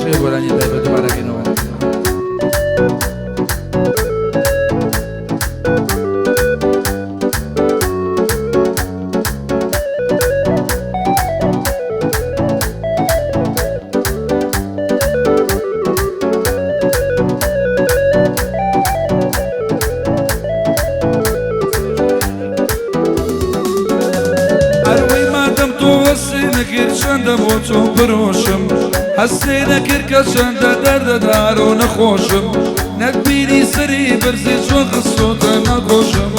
پاشەی گۆرانی تایبەت دووبارەکەینەوە. ئەروەی مادەم تۆ هەستێ نەکرد چەندە بۆ تۆ پرۆشم، هەستێ نەکرد کە چەندە دەردەدار و نەخۆشم، نەتبینی سەری بەرزێ چۆن خستۆتە ناخۆشم،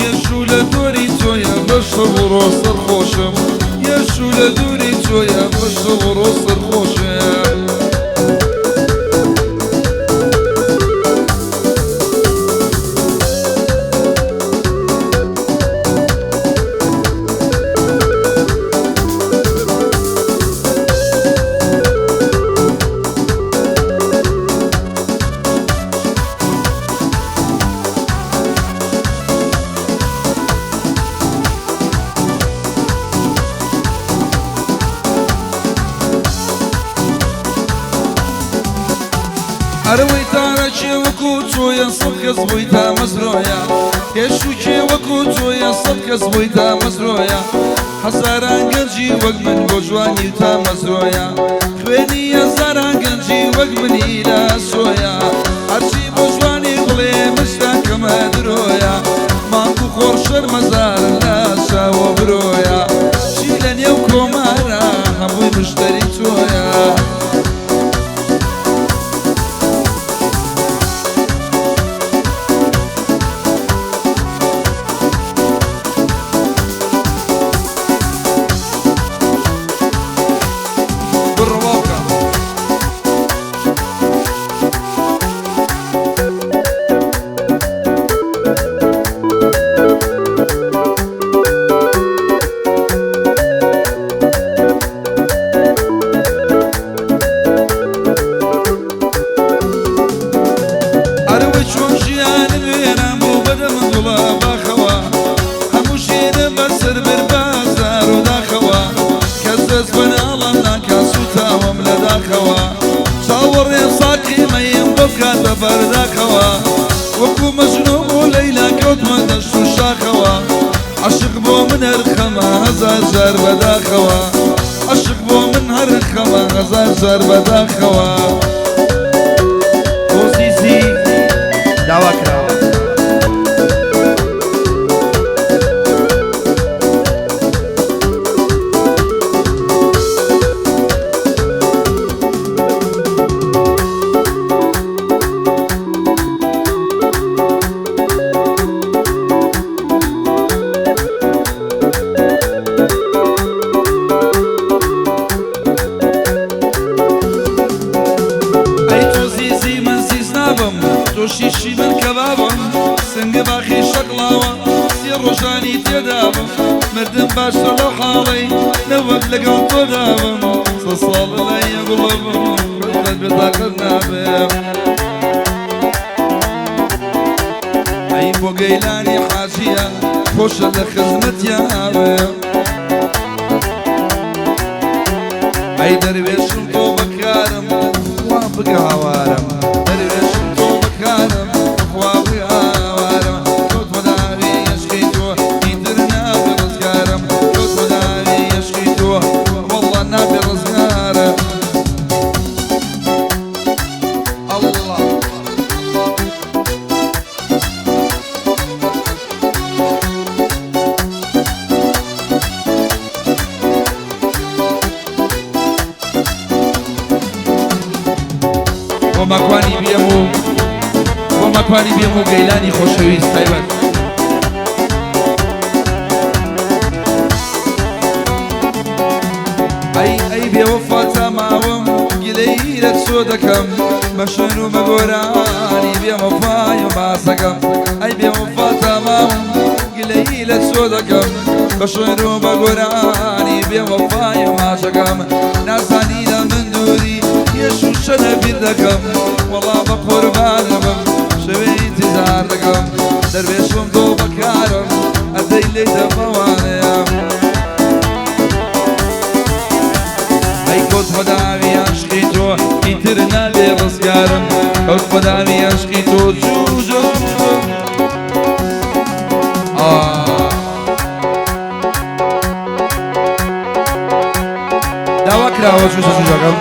یەشوو لە دۆری تۆیە بە شەو و ڕۆژ سەرخۆشم، یەشوو لە دووری تۆیە بە شەو و ڕۆژ سەرخۆشم. ئەرەوەی تارە کێ وەکو تۆیە سەد کەس بۆی تامەزرۆیە، هێشوو کێ وەکو تۆیە سەد کەس بۆی تامەزرۆیە، هەزاران گەنجی وەک من بۆ جوانی و تامەزرۆیە، خوێنی هەزاران گەنجی وەک منی لە ئەسۆیە، هەرچی بۆ جوانی بڵێ مشتان کەمە درۆیە، مانگ و خۆر شەرمەزارن لە چاوە برۆیە، چی لە نێو کۆمارە هەمووی مشتەری تۆیە. بڕوا بکە. ئەرەوەی چۆن ژیانم وێران بوو بەدەم گوڵە باخەوە، هەموو ژینم بەسەر بر بازار و داخەوە، کەس دەست بە ناڵەم ناکا سووتاوم لە داخەوە، چاوەڕێم ساقی مەیم بۆ بکاتە بەرداخەوە، وەکو مەجنون و لەیلا کەوتمە دەشت و شاخەوە، عەشق بۆ من هەر خەمە هەزار جار بەداخەوە، عەشق بۆ من هەر خەمە هەزار جار بەداخەوە. بۆ زیزی داوا کراوە. ئەی تۆ زیزی من زیز نابم، تۆ شیشی من کەبابم، سنگ باخی شەقڵاوە سێ ڕۆژانی تێدابم، مردم باشترە لەو حاڵەی نەوەک لەگەڵ تۆدابم، سە ساڵ لای گوڵەبم قەت بێتاقەت نابم. ئەی بۆ گەیلانی حاجیە خۆشە لە خزمەتیاوێ، ئەی دەروێشم تۆ بەکارم خوا بگە هاوارم، دەروێشم تۆ بەکارم خوا بگە هاوارم، کەوتمە داوی عشقی تۆ ئیتر نابێ ڕزگارم، کەوتمە داوی عشقی تۆ وەڵڵا نابێ ڕزگارم. ئەڵڵا. بۆ ماکوانی بیەم و بۆ ماکوانی بیەم و گەیلانی خۆشەویست تایبەت. ئەی ئەی بێوەفا تا ماوم گلەیی لە چۆ دەکەم، بە شوێن و بە گۆرانی بێوەفای و باسەکەم. ئەی بێوەفا تا ماوم گلەیی لە چۆ دەکەم، بە شوێن و بە گۆرانی بێوەفای و ماچەکەم. نازانی لە من دووری یەش و شەنە بیر دەکەم، وەڵا بە قوربانەبم شەوێ ئینتیزار دەکەم، دەروێشم تۆ بەکارم ئەدەی لێی دەمەوانەیە. ئەی کۆت بەداوی عەشقی تۆ ئیتر ئیتر نابێ ڕزگارم کەوت بەداوی عەشقی تۆ جوجە جوجە. داوا کراوە جوجە جوجەکەم.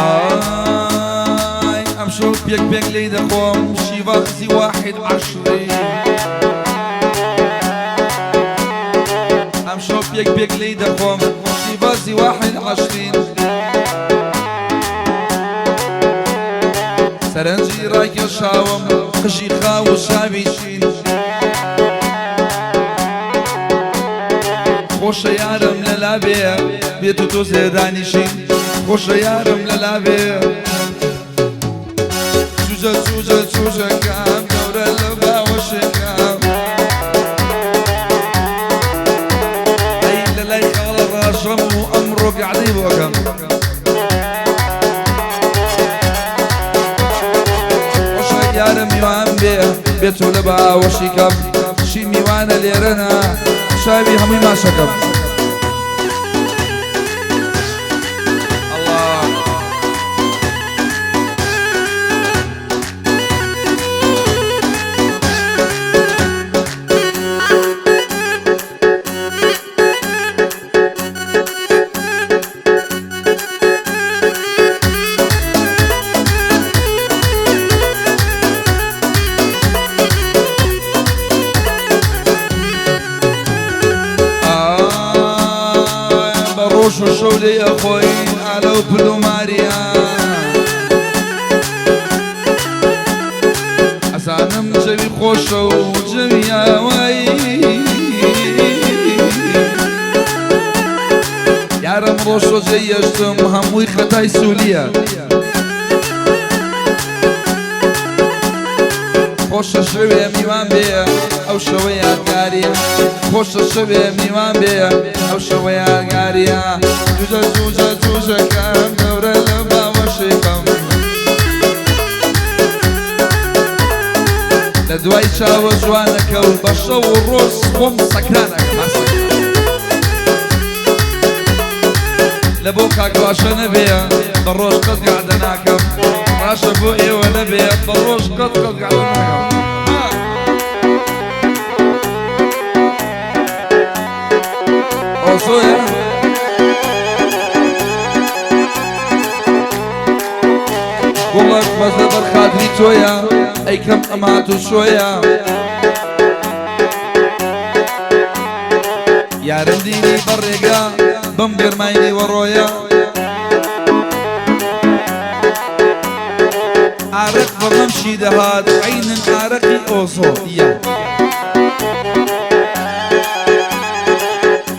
ئای ئەمشەو پێک پێک لێی دەخۆم شیڤازی واحید عەشری ئەمشەو پێک پێک لێی دەخۆم شیڤازی واحید عەشرین سەرنجی ڕاکێشاوم قژی خاو و چاوی شین خۆشە یارم لەلا بێ بێت و تۆزێ دانیشین خۆشە یارم لەلا بێ جوجە جوجە جوجەکەم گەورە لە باوەشێکم ئەی لەلای خاڵە ڕاژەم و ئەمڕۆ گەعدەی بۆکەم. خۆشە یارم میوان بێ بێت و لە باوەشی کەم چی میوانە لێرەنا چاوی هەمووی ماچەکەم. ئەڵا. ئای بە ڕۆژ و شەو لێی ئەخۆین ئالە و پل و ماریا ئەزانم جەوی خۆشە و جەوی ئاوایی یارم ڕۆژ جێ یەشتم هەمووی خەتای سوولیە خۆشە شەوێ میوان بێ ئەو شەوە یادگاریە خۆشە شەوێ میوان بێ ئەو شەوە یادگاریە جوجە جوجە جوجەکەم گەورە لە باوەشێکم لە دوای چاوە جوانەکە و بە شەو و ڕۆژ خۆم سەکرانەکەم هەر سەکران. لە بۆ کاک باشە نەبێ بە ڕۆژ قەت گەعدە ناکەم باشە بۆ ئێوە نەبێ بە ڕۆژ قەت قەت گەعدە ناکەم. ئۆسۆیە گوڵک بەس لەبەر خاتری تۆیە ئەیکەم ئەمات و شۆیە یارم دینی بەڕێگا بەم گەرمای نیوەڕۆیە ئارەق بە مەمشی دەهات عەینن ئارەقی ئۆزۆ یە.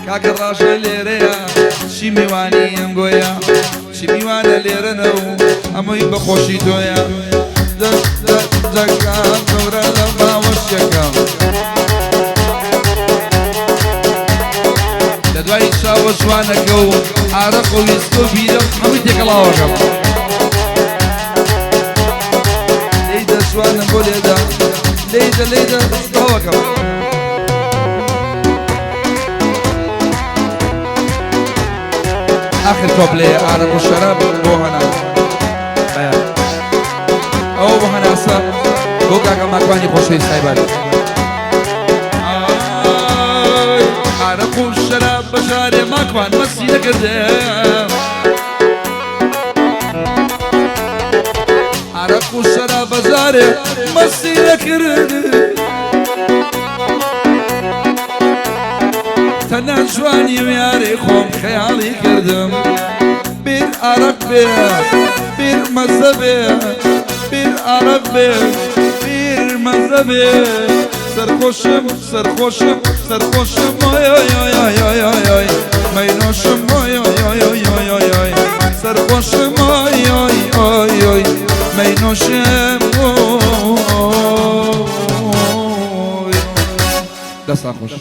کاکە ڕاژە لێرەیە چی میوانی ئەم گۆیە چی میوانە لێرەنە و هەمووی بە خۆشی تۆیە دەکەم گەورە لە باوەشیەکەم لە دوای چاوە جوانەکە و ئارەق و ویسکە و بیرە هەمووی تێکەڵاوەکەم لێیدە جوانم بۆ لێدە لێیدە لێیدە سڵاوەکەم. آخر کۆپلەیە ئارەق و شەراب بۆ هەناسە بەیان ئەوە بۆ هەناسە بۆ کاکە ماکوانی خۆشەویست تایبەت. ئای ئارەق و شەراب بەژارێ ماکوان مەستی دەکردم ئارەق و شەراب بەژارێ مەستی دەکردم تەنها جوانی و یارێ خۆم خەیاڵی کردم بیر ئارەق بێ بیر مەزە بێ بیر ئارەق بێ بیر مەزە بێ سەرخۆشم سەرخۆشم سەرخۆشم ئای ئای ئای ئای ئای ئای ئای مەینۆشم ئای ئای ئای ئای ئای ئای ئای سەرخۆشم ئای ئای ئای ئای. نۆشم. دەستان خۆش.